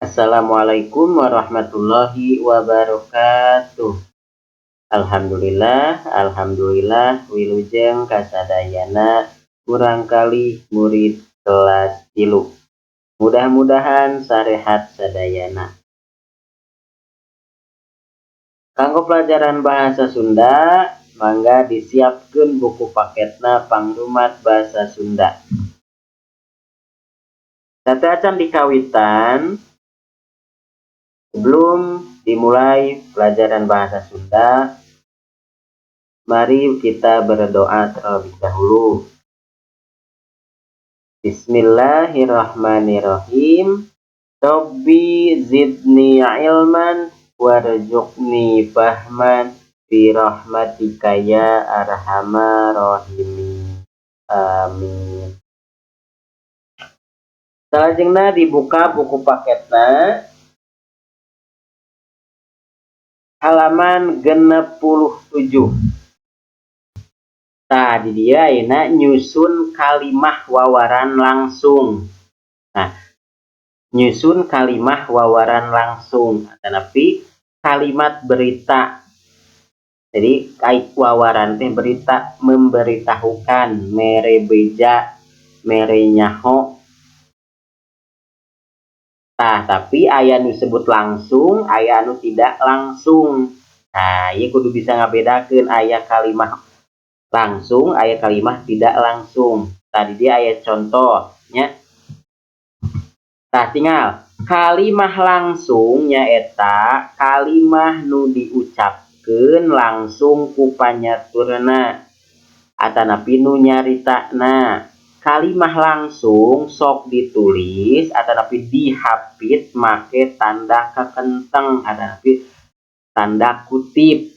Assalamualaikum warahmatullahi wabarakatuh. Alhamdulillah, alhamdulillah, wilujeng kasadayana murangkalih murid kelas 3. Mudah-mudahan sarehat sadayana. Kanggo pelajaran bahasa Sunda, mangga disiapkeun buku paketna pangrumat bahasa Sunda. Sateuacan dikawitan, sebelum dimulai pelajaran bahasa Sunda, mari kita berdoa terlebih dahulu. Bismillahirrahmanirrahim. Robbi zidni ilman warzuqni fahman bi rahmatika ya arhamar rahimin. Amin. Salajengna dibuka buku paketna halaman 67. Tah, di dieu ayeuna nyusun kalimah wawaran langsung. Nah, nyusun kalimah wawaran langsung atanapi kalimat berita. Jadi kait wawaran teh berita, memberitahukan, mere beja, mere nyaho. Tah, tapi aya nu sebut langsung, aya anu tidak langsung. Nah, ieu kudu bisa ngabedakeun aya kalimah langsung, aya kalimah tidak langsung. Tadi dia aya contoh nya. Tah, tinggal kalimah langsung nyaeta kalimah nu diucapkeun langsung ku panyaturna atanapi nu nyaritana. Kalimah langsung sok ditulis atanapi dihapit make tanda kekenteng atanapi tanda kutip.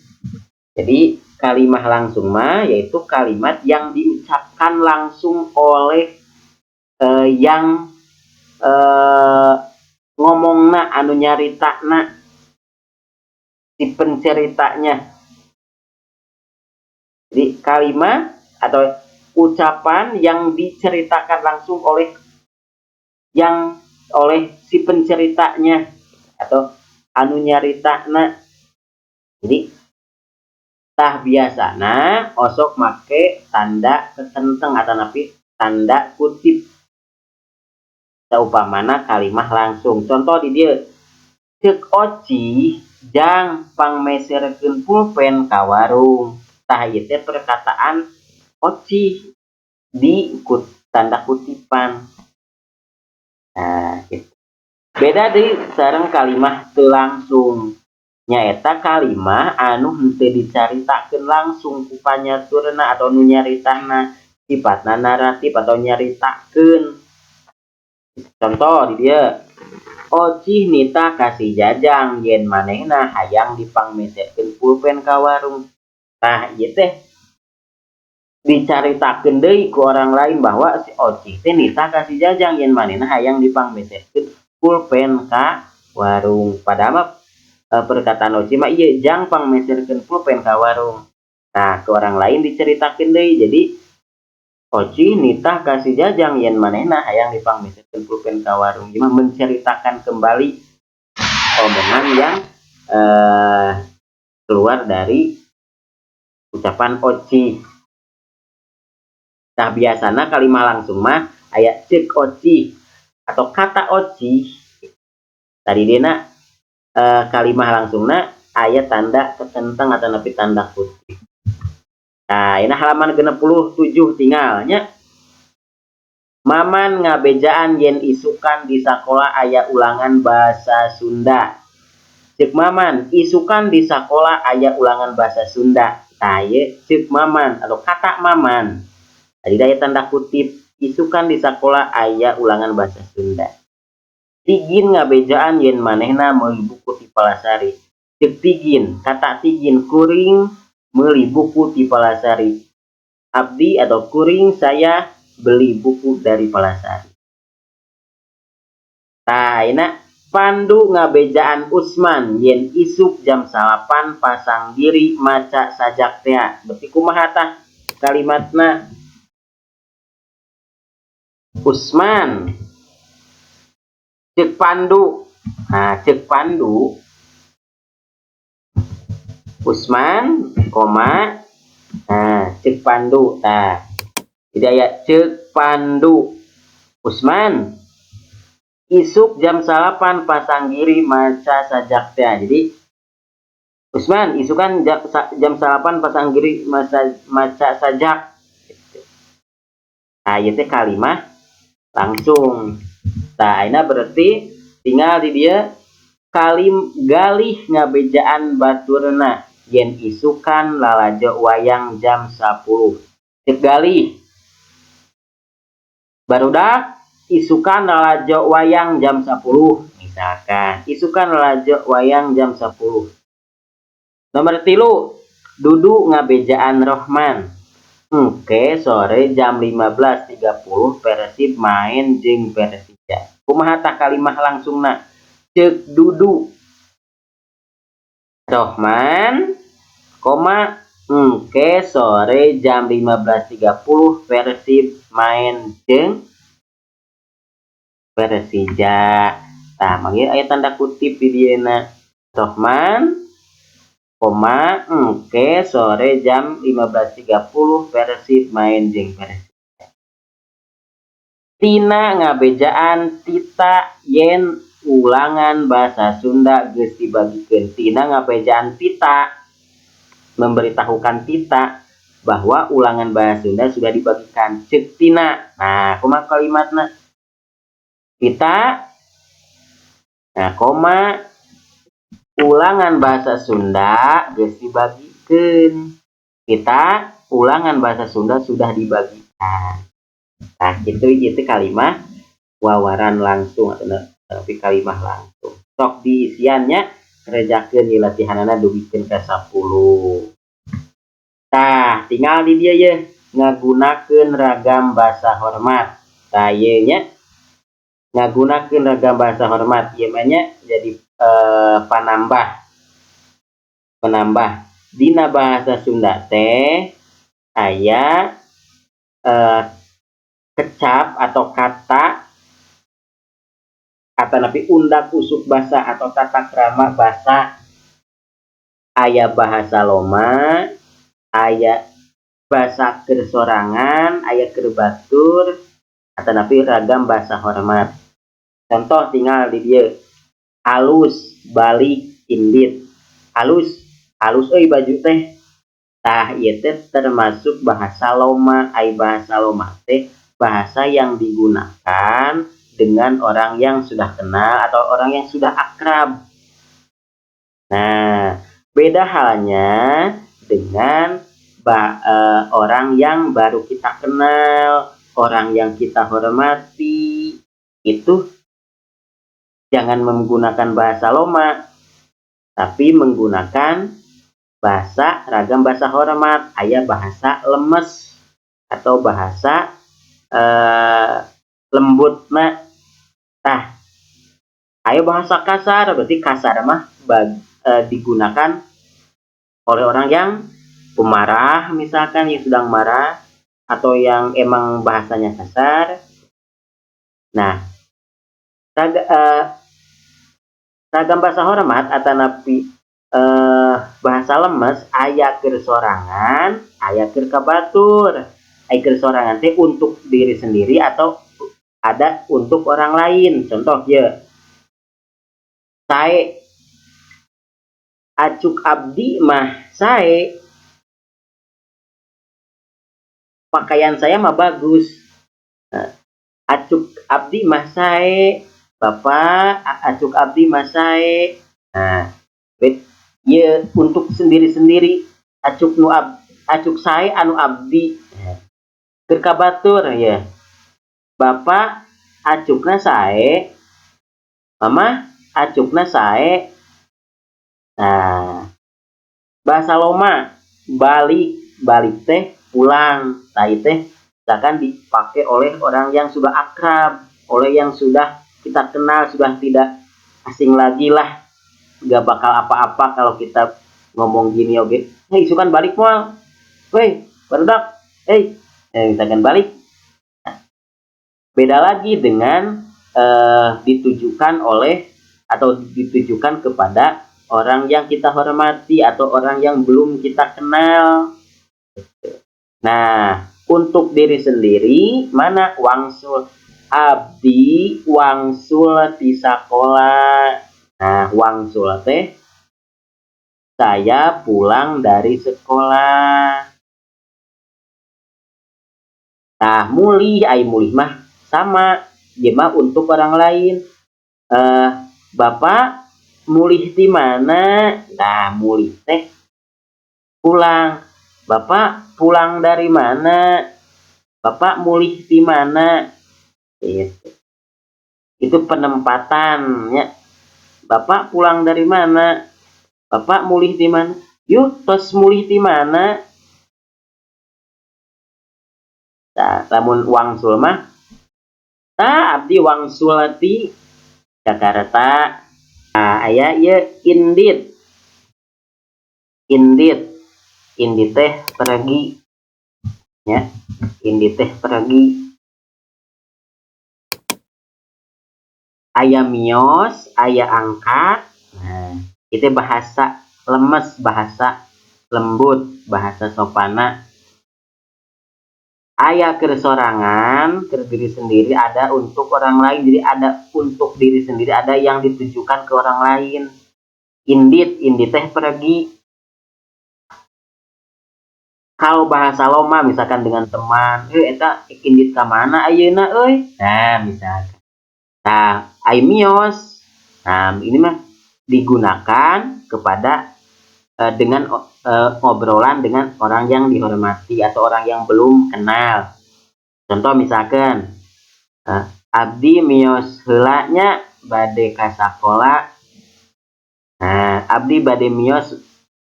Jadi kalimah langsung mah yaitu kalimat yang diucapkan langsung oleh yang ngomongna, anu nyaritana, si penceritanya. Jadi kalimat atau ucapan yang diceritakan langsung oleh yang oleh si penceritanya atau anu nyaritana. Jadi tah biasana osok make tanda ketenteng atau napi tanda kutip. Saupamana kalimah langsung, contoh di dieu, cek Oci, "Jang, pangmeserkeun pulpen ka warung." Tah, ieu teh perkataan Oci di tanda kutipan. Nah, gitu. Beda deui sareng kalimah teu langsung, nyaeta kalimah anu henteu dicaritakeun langsung ku panyaturna atau nu nyaritana, sifatna naratif atau nyaritakeun. Contoh di dieu, Oci nitah ka si Jajang yen manehna hayang dipangmeserkeun pulpen ka warung. Tah, ieu teh dicaritakeun deui ku orang lain bahwa si Oci teh nitah ka si Jajang yen manehna hayang dipangmeserkeun pulpen ka warung. Padahal mah perkataan Oci mah ieu, "Jang, pangmeserkeun pulpen ka warung." Nah, ke orang lain diceritakeun deui, jadi Oci nitah ka si Jajang yen manehna hayang dipangmeserkeun pulpen ka warung. Ieu mah menceritakan kembali omongan yang keluar dari ucapan Oci. Nah, biasana kalimah langsung mah aya cek Oci atau kata Oci. Tadi dina kalimah langsungna aya tanda ketenteng atau nepi tanda kutip. Nah, ini halaman 67 tinggalnya. Maman ngabejaan yen isukan di sakola aya ulangan bahasa Sunda. Cek Maman, isukan di sakola aya ulangan bahasa Sunda. Tah, ieu cek Maman atau kata Maman. Tadi aya tanda kutip, isukan di sakola aya ulangan bahasa Sunda. Tigin ngabejaan yen manehna meuli buku ti Palasari. Cek Tigin, kata Tigin, kuring meuli buku ti Palasari. Abdi atau kuring, saya beli buku dari Palasari. Tah, ayeuna Pandu ngabejaan Usman yen isuk jam 9 pasang diri maca sajak tea. Berarti kumaha tah kalimatna? Usman, cek Pandu. Nah, cek Pandu Usman koma. Nah, cek Pandu. Nah, jadi aya cek Pandu Usman, isuk jam 9 pasanggiri maca sajak teh. Jadi Usman, isukan jam 9 pasanggiri maca sajak. Nah, ieu teh kalimah langsung. Nah, ini berarti tinggal di dieu kalim Galih ngabejaan baturna yen isukan lalajo wayang jam 10. Cek Galih, barudak, isukan lalajo wayang jam 10. Misalkan isukan lalajo wayang jam 10. Nomor 3, Dudu ngabejaan Rohman, engke sore jam 15.30 Persib main jeung Persija. Kumaha tah kalimah langsungna? Cek Dudu Rohman koma engke sore jam 15.30 Persib main jeung Persija. Tah, manggil aya tanda kutip di dieuna. Rohman koma engke sore jam 15.30 Persib main jeung Persija. Tina ngabejaan Tita yen ulangan bahasa Sunda geus dibagikeun. Tina ngabejaan Tita, memberitahukan Tita bahwa ulangan bahasa Sunda sudah dibagikan. Cek Tina. Nah, kumaha kalimatna? Tita, nah, koma, ulangan bahasa Sunda geus dibagikeun. Kita ulangan bahasa Sunda sudah dibagikan. Nah, gitu kalimah wawaran langsung atau tapi kalimah langsung. Sok diisiannya, kerjakeun di latihanana dugikeun ka 10. Tah, tinggal di dieu ye ngagunakeun ragam bahasa hormat. Tah, ieu nya ngagunakeun ragam bahasa hormat ieu mah nya, jadi panambah. Penambah dina bahasa Sunda teh aya kecap atau kata atau napi undak usuk bahasa atau tata krama bahasa. Aya bahasa loma, aya bahasa keur sorangan, aya keur batur atau napi ragam bahasa hormat. Contoh tinggal di dieu, alus, balik, indit. Alus, alus euy baju teh. Tah, ieu teh termasuk bahasa loma. Ai bahasa loma teh bahasa yang digunakan dengan orang yang sudah kenal atau orang yang sudah akrab. Nah, beda halnya dengan orang yang baru kita kenal, orang yang kita hormati, itu jangan menggunakan bahasa loma, tapi menggunakan bahasa ragam bahasa hormat, aya bahasa lemes atau bahasa lembut. Nah, tah, ayo bahasa kasar, berarti kasar mah digunakan oleh orang yang pemarah, misalkan yang sedang marah atau yang emang bahasanya kasar. Nah, ragam bahasa hormat atau napi bahasa lemes aya keur sorangan, aya keur ka batur. Aya keur sorangan teh untuk diri sendiri atau ada untuk orang lain. Contoh ya, sae, acuk abdi mah sae, pakaian saya mah bagus. Nah, acuk abdi mah sae, bapak, acuk abdi mah sae. Nah, ya untuk sendiri-sendiri, acuk nu acuk sae anu abdi. Nah, keur ka batur ya, bapak acukna sae, mama acukna sae. Nah, bahasa loma, balik, balik teh pulang. Nah, teh misalkan dipakai oleh orang yang sudah akrab, oleh yang sudah kita kenal, sudah tidak asing lagi lah, gak bakal apa-apa kalau kita ngomong gini. Oke, hei, isukan balik moal, weh barudak, hei, misalkan balik. Nah, beda lagi dengan ditujukan oleh atau ditujukan kepada orang yang kita hormati atau orang yang belum kita kenal. Nah, untuk diri sendiri mana wangsul? Abdi wangsul di sekolah. Nah, wangsul teh saya pulang dari sekolah. Nah, mulih, ai mulih mah sama, dia mah untuk orang lain. Bapak mulih di mana? Nah, mulih teh pulang. Bapak pulang dari mana? Bapak mulih di mana? Gitu. Itu penempatan ya. Bapak pulang dari mana? Bapak mulih di mana? Yuk, tos mulih di mana? Nah, lamun wangsul mah tah abdi wangsul di Jakarta. Nah, aya ieu indit. Indit. Indit teh pergi ya. Indit teh pergi. Aya mios, aya angkat. Nah, itu bahasa lemes, bahasa lembut, bahasa sopana. Aya keur sorangan, keur diri sendiri, ada untuk orang lain. Jadi ada untuk diri sendiri, ada yang ditujukan ke orang lain. Indit, indit teh pergi. Kalau bahasa loma misalkan dengan teman, eta indit ka mana ayeuna euy? Nah, misalkan. Nah, ai mios. Nah, ini mah digunakan kepada dengan obrolan dengan orang yang dihormati atau orang yang belum kenal. Contoh misalkan, abdi mios heula nya bade ka sakola. Nah, abdi bade mios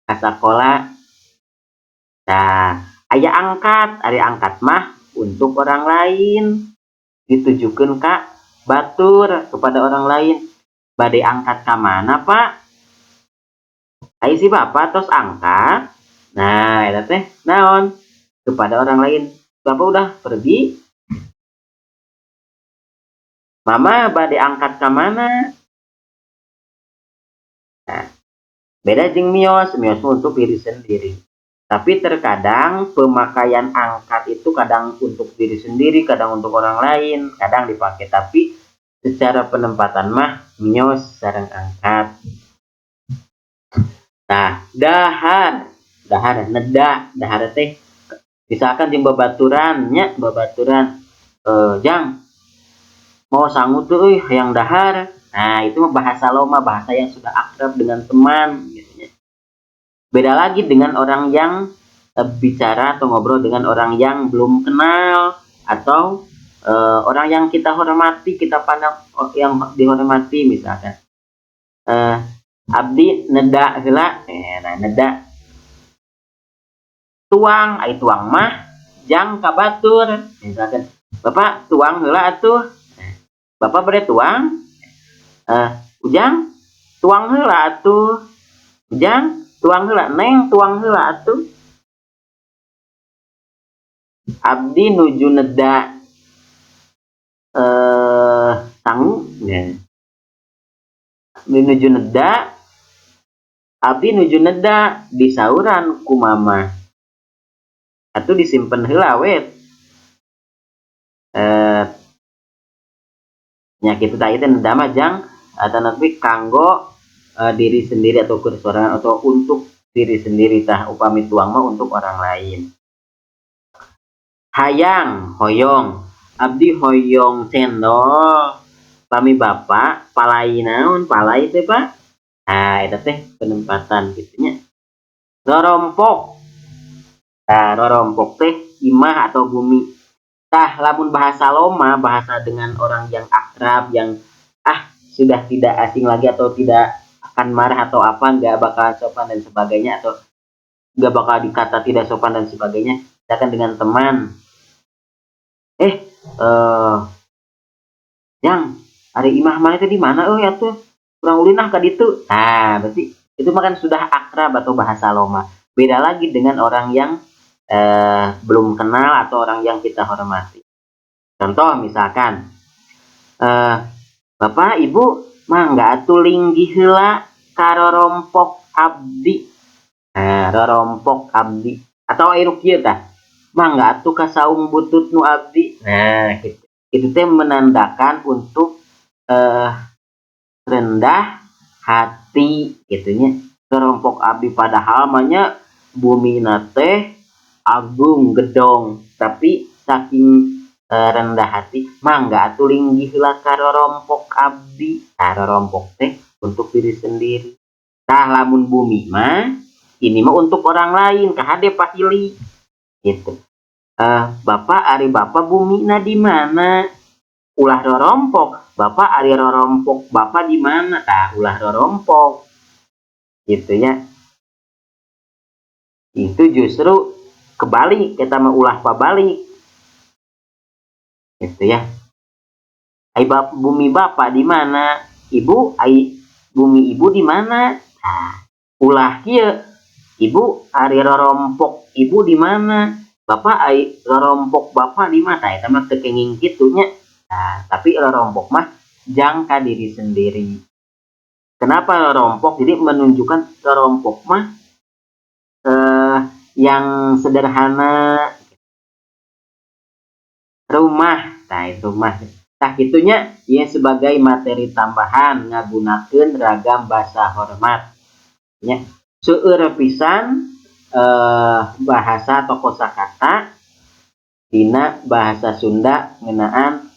ka sakola. Nah, aya angkat, ari angkat mah untuk orang lain, ditujukeun ka batur, kepada orang lain. Bade angkat ka mana, Pak? Ai si bapak tos angkat. Nah, eta teh naon? Kepada orang lain. Bapak udah pergi. Mama bade angkat ka mana? Nah, beda jeung mios, mios mah untuk diri sendiri. Tapi terkadang pemakaian angkat itu kadang untuk diri sendiri, kadang untuk orang lain, kadang dipakai. Tapi secara penempatan mah mios sareng angkat. Nah, dahar, dahar neda, dahar teh misalkan jeung babaturan nya, babaturan, jang mau sangu tuh euy hayang dahar. Nah, itu mah bahasa loma, bahasa yang sudah akrab dengan teman gitu nya. Beda lagi dengan orang yang bicara atau ngobrol dengan orang yang belum kenal atau orang yang kita hormati, kita pandang yang dihormati misalkan. Abdi neda heula, nah neda tuang, ai tuang mah jang ka batur misalkan. Bapak tuang heula atuh. Bapak bade tuang, ujang tuang heula atuh. Ujang tuang heula, neng tuang heula atuh. Abdi nuju neda sangu nya. Abdi nuju neda, abdi nuju neda disauran ku mama. Atuh disimpen heula we. Nya kitu tah ieu teh neda mah jang atanapi kanggo diri sendiri atau kesorangan atau untuk diri sendiri. Tah upami tuang mah untuk orang lain. Hayang, hoyong, abdi hoyong cendol. Pami bapak palai naon? Palai teh Pak. Nah, eta teh penempatan kitu nya. Rorompok. Nah, rorompok teh imah atau bumi. Tah lamun bahasa loma, bahasa dengan orang yang akrab, yang sudah tidak asing lagi atau tidak akan marah atau apa, nggak bakal sopan dan sebagainya, atau nggak bakal dikata tidak sopan dan sebagainya. Misalkan dengan teman, yang ari imah mana teh di mana euy atuh kurang ulin ah ka ditu. Nah, berarti itu mah kan sudah akrab atau bahasa loma. Beda lagi dengan orang yang belum kenal atau orang yang kita hormati. Contoh misalkan, Bapak Ibu Mangga atuh linggih heula ka rorompok abdi. Nah, rorompok abdi atau aya nu kieu tah, mangga atuh ka saung butut nu abdi. Nah, gitu. Itu teh menandakan untuk rendah hati gitu nya. Rorompok abdi, padahal mah nya bumina teh agung gedong, tapi saking rendah hati, mangga atuh linggih heula ka rorompok abdi. Tah, rorompok teh untuk diri sendiri. Tah, lamun bumi mah, ini mah untuk orang lain, kahade pahili gitu. Bapak, ari Bapak bumina di mana? Ulah rorompok. Bapak, ari rorompok Bapak di mana? Tah, ulah rorompok gitu ya. Itu justru kebalik, kita mah ulah pabalik gitu ya. Ai bap, bumi Bapak di mana? Ibu, ai bumi Ibu di mana? Nah, ulah kieu. Ibu, ari rorompok Ibu di mana? Bapak, ai rorompok Bapak di mana? Eta mah teu kenging kitu nya. Nah, tapi rorompok mah jang ka diri sendiri. Kenapa rorompok? Jadi menunjukkan rorompok mah yang sederhana, rumah. Nah, itu mah. Tah, kitu nya ya, sebagai materi tambahan ngagunakeun ragam bahasa hormat nya. Seueur pisan bahasa atau kosakata dina bahasa Sunda ngeunaan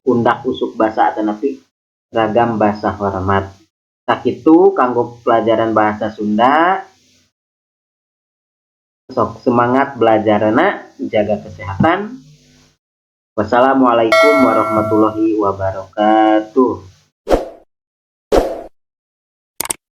undak usuk basa atanapi ragam bahasa hormat. Sakitu kanggo pelajaran bahasa Sunda. Sok semangat belajarna, jaga kesehatan. Wassalamualaikum warahmatullahi wabarakatuh.